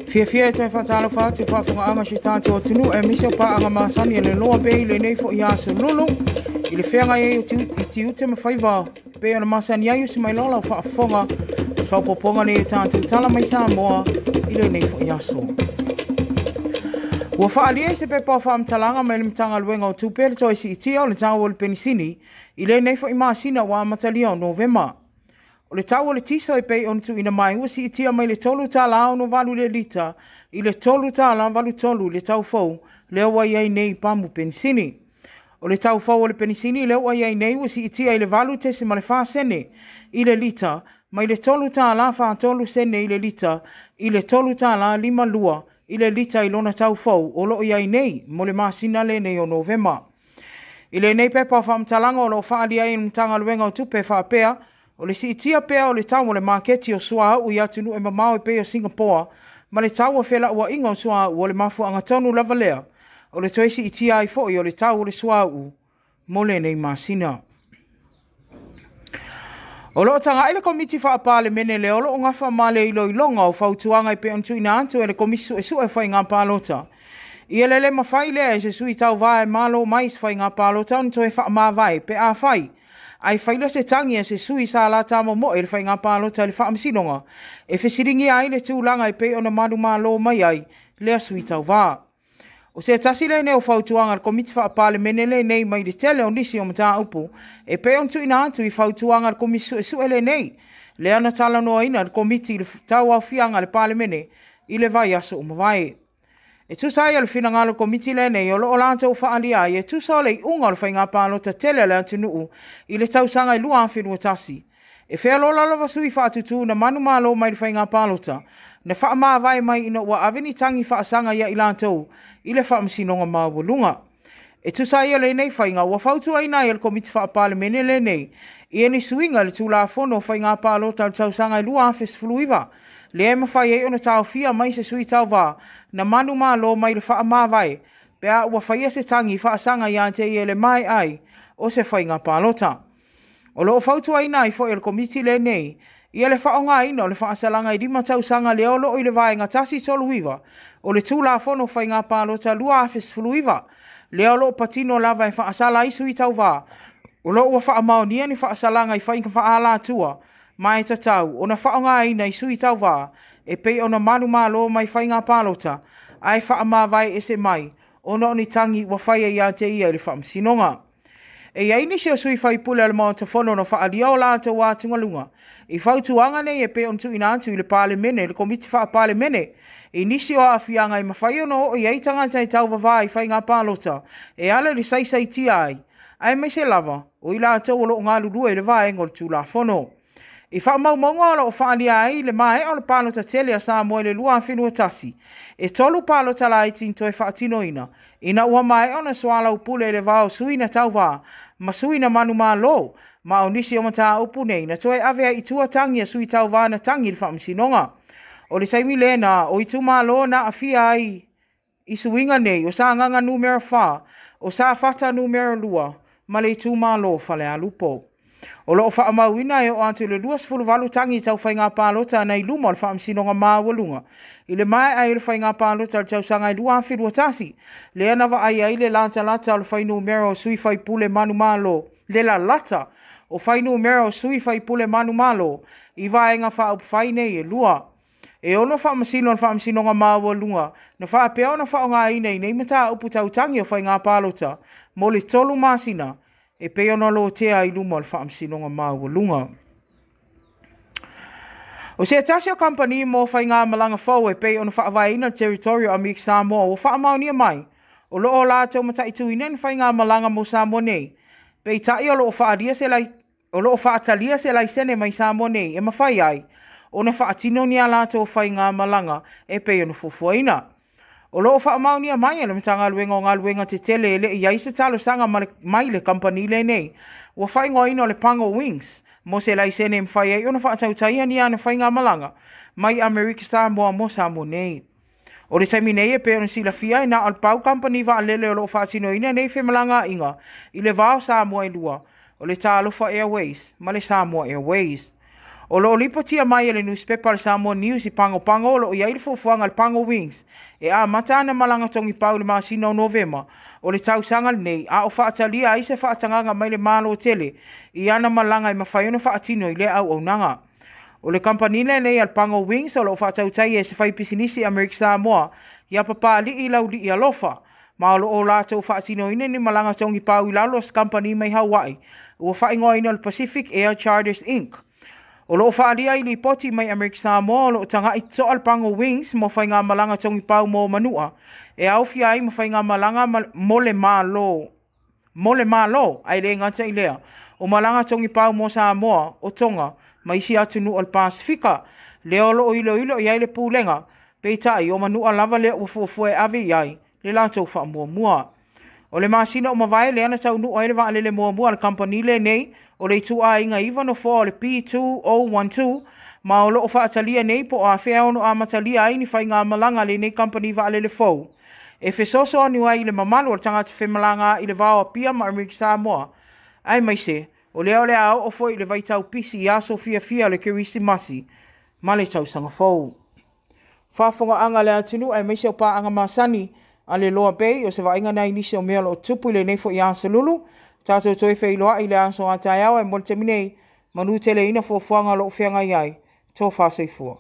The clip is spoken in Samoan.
Fiafia e toe faatalofa atu i faafofogaaga a si o tatou atunuu aemaise o paaga masani a le Loa Bay i lenei foi aso lulu i le feagai ai o i tiute ma faiva e pei ona masani ai usi mai loa lau faafofoga i faaopoopoga nei o tatou tala mai Samoa i lenei foi aso. Ua faaalia i se pepa o faamatalaga mai le Matagaluega o Tupe le toe siitia o le tau o le penisini i lenei foi masina ua amatalia o Novema. O le tau o le tiso e pei ona tuuina mai ua siitia mai le $3.68 i le lita i le $3.83 i le tau fou lea ua i ai nei i pamu penisini. O le tau fou o le penisini lea ua i ai nei ua siitia i le 8.4 sene i le lita mai le $3.43 sene i le lita i le $3.52 i le lita i lona tau fou o lo o i ai nei mo le masina lenei o Novema. I lenei pepa o faamatalaga o lo o faaalia ai e le Matagaluega o Tupe e faapea, o le siitia pea o le tau o le maketi o suauu i atunuu e mamao e pei o Singapoa ma le tau o felauaiga o suauu o le mafuaaga tonu lava lea o le toe siitia ai foi o le tau o le suauu mo lenei masina. O lo o tagai le Komiti Faa-Palemene lea o lo o gafa ma le iloiloga o fautuaga e pei ona tuuina atu e le Komisi Suesue o Faiga Palota. Ia le le mafai lea e se sui tauva e malo mai i se faiga palota ona toe faamavae pe afai ae faila se tagi a se sui sa lata momoe i le faiga palota i le faamasinoga e fesiligia ai le tulaga e pei ona manumalo mai ai lea sui tauva. O se tasi lenei o fautuaga a le Komiti Faa-Palemene lenei mai le tele o nisi o mataupu e pei ona tuuina atu i fautuaga a le Komisi Suesue lenei, lea na talanoaina e le Komiti i le tauaofiaga a le Palemene i le vaiaso ua mavae. E tusa ai o le finagalo Komiti lenei o lo o latou faaalia ai e tusa o le iuga o le faiga palota tele a le atunuu i le tausaga e 2021. E fealoalo lava sui faatutū na manumalo mai le faiga palota na faamavae mai ina ua ave ni tagi faasaga ia i latou i le faamasinoga maualuga. E tusa ai o lenei faiga ua fautuaina ai e le Komiti Faa-Palemene lenei ia ni suiga i le Tulafono o Faiga Palota o le tausaga e 2019, lea e mafai ai ona taofia mai se sui tauva na manumalo mai le faamavae pe a ua faia se tagi faasaga ia te ia i le maea ai o se faiga palota. O lo o fautuaina ai foi e le Komiti lenei ia le faaaogaina o le faasalaga e 5 tausaga lea o lo o i le Vaega 139 o le Tulafono o Faiga Palota 2019, lea o lo o patino lava e faasala ai sui tauva o lo o ua faamaonia ni faasalaga i faiga faaalatua ma e tatau ona faaaogaina i sui tauva e pei ona manumalo mai faiga palota ae faamavae ese mai ona o ni tagi ua faia ia te ia i le faamasinoga. E i ai nisi o sui faipule o le Maota Fono na faaalia o latou atugaluga i fautuaga nei e pei ona tuuina atu i le Palemene, le Komiti Faa-Palemene, i nisi o aafiaga e mafai ona oo i ai tagata e tauvavā i faiga palota e ala i le saisaitia ai, aemaise lava o i latou o lo o galulue i le vaega o le Tulafono. I faamaumauga o lo o faaalia ai le maea o le palota tele a Samoa i le 2021, e 3 palota laiti na toe faatinoina ina ua maea ona soalaupule i le va o sui na tauvā ma sui na manumalo, ma o nisi o mataupu nei na toe ave ai i tua tagi a sui tauvā na tagi i le faamasinoga. O le taimi lena o itumalo na aafia ai i suiga nei o Sagaga Numera 4, o Safata Numera 2 ma le itumalo o Falealupo. O lo o faamauina e oo atu i le 28 tagi tau faiga palota na i luma o le faamasinoga maualuga i le maea ai o le faiga palota o le tausaga e 2021, lea na vaai ai le latalata o le fuainumera o sui faipule manumalo, le lalata o fuainumera o sui faipule manumalo i vaega faaupufai nei e lua. E 6 faamasino o le faamasinoga maualuga na faapea ona faaaogaina i nei mataupu tau tagi o faiga palota mo le 3 masina e pei ona lotea i luma o le faamasinoga maualuga. O se tasi o kamupani mo faigamalaga fou e pei ona faavaeina le Territorial Amerika Samoa ua faamaonia mai o lo o latou mataituina ni faigamalaga mo Samoa nei, peitai o lo o faaalia se o lo o faatalia se laisene mai Samoa nei e mafai ai ona faatino ni a latou faigamalaga e pei ona fuafuaina. O lo o faamaonia mai e le Matagaluega o Galuega Tetele e le i ai se talosaga mai le kamupani lenei ua faaigoaina o le Pango Wings mo se laisene e mafai ai ona faatautaia ni ana faigamalaga mai Amerika Samoa mo Samoa nei. O le taimi nei e pei ona silafia e na o le pau kamupani vaalele o lo o faatinoina nei femalagaaiga i le va o Samoa e lua, o le Talofa Airways ma le Samoa Airways. O lo o lipotia mai e le nusipepa a le Samoa News i Pagopago o lo o i ai le fuafuaga a le Pago Wings e amata ana malaga togipau i le masina o Novema o le tausaga lenei, a o faatalia ai se faatagaga mai le Malo tele i ana malaga e mafai ona faatino i lea auaunaga. O le kamupani lenei a le Pago Wings o lo o faatautaia e se faipisinisi Amerika Samoa ia Papali'i Lauli'i Alofa, ma o lo o latou faatinoina ni malaga togipau i lalo o se kamupani mai Hawaii ua faaigoaina o le Pacific Air Charters Inc. O lo o faaalia i lipoti mai Amerika Samoa o lo o taga'i toto'a le Pago Wings mo faigamalaga togipau mo Manua e aofia ai ma faigamalaga mo le Malo mo le Malo, ae le gata i lea, o malaga togipau mo Samoa, o Tonga, ma isi atunuu o le Pasefika. Lea o lo o iloilo i ai le Pulega, peitai o Manua lava lea ua fuafua e ave i ai le latou faamuamua. O le masina ua mavae lea na taunuu ai le vaalele muamua a le kamupani lenei o le ituaiga 9 nofoa o le P2012, ma o lo o faatalia nei po o afea ono amatalia ai ni faigamalaga a lenei kamupani vaalele fou e fesoasoani ai i le mamalu o le tagata femalagaai i le va o Apia ma Amerika Samoa, aemaise o lea o le a oo foi i le vaitau pisi i aso fiafia o le Kerisimasi ma le Tausaga Fou. Faafofogaaga a le atunuu aemaise o paaga masani a le Loa Bay, o se vaaiga nai nisi o mea o lo o tupu i lenei foi aso Lulu. Tatou toe feiloai i le aso a taeao, ae mo le taimi nei, manu teleina fuafuaga o lo o feagai ai. Tofa soifua.